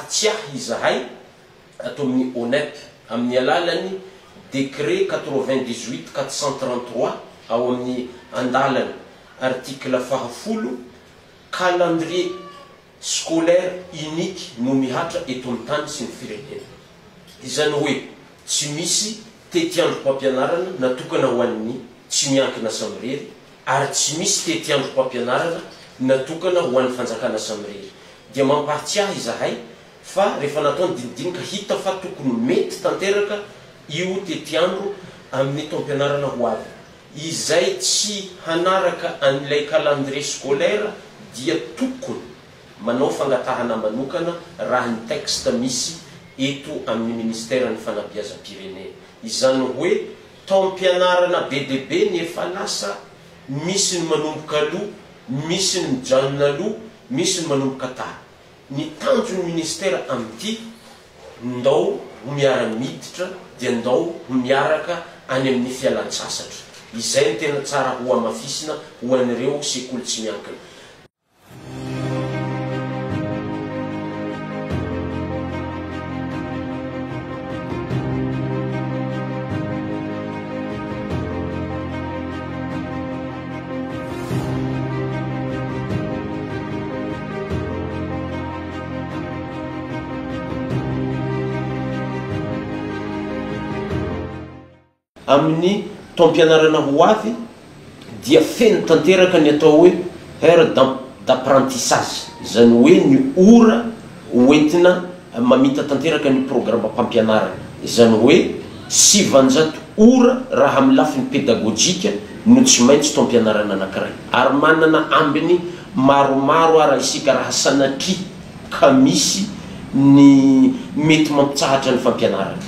Mampahatsiahy izahay ato amin'ny ONEP, amin'ny alalan'ny Décret 98 433 ao amin'ny andalana, article fahafolo, calendrier scolaire unique no mihatra eto amin'ny tany sy ny firenena. Izany hoe tsy misy tetiandrom-pampianarana natokana ho an'ny tsy miankina samirery ary tsy misy tetiandrom-pampianarana natokana ho an'ny fanjakana samirery. Dia mampahatsiahy izahay fa rehefa natao ny dinidinika hita fa tokony mety tanteraka io tetiandro amin'ny taom-pianarana ho avy. Izay tsy hanaraka an'ilay calendrier scolaire dia tokony manao fangatahana manokana raha ny texte misy eto amin'ny ministeran'ny fanabeazam-pirenena. Izany hoe taom-pianarana be dia be ny efa lasa, misy ny manomboka aloha, misy ny mijanona aloha, misy ny manomboka tara. Ny tanjon'ny ministera amin'ity, ndao ho miara-miditra dia ndao ho miaraka any amin'ny fialan-tsasatra. Izay no tena tsara hohamafisina ho an'ireo sekoly tsy miankina. Amin'ny taom-pianarana ho avy dia feno tanteraka ny atao hoe heure d'apprentissage, izany hoe ny ora hoentina mamita tanteraka ny programam-pampianarana, izany hoe 900 ora raha amin'ny lafiny pedagojika no tsy maintsy taom-pianarana anankiray. Ary manana ambiny maromaro ara isika raha sanatria ka misy ny mety mampitsahatra ny fampianarana.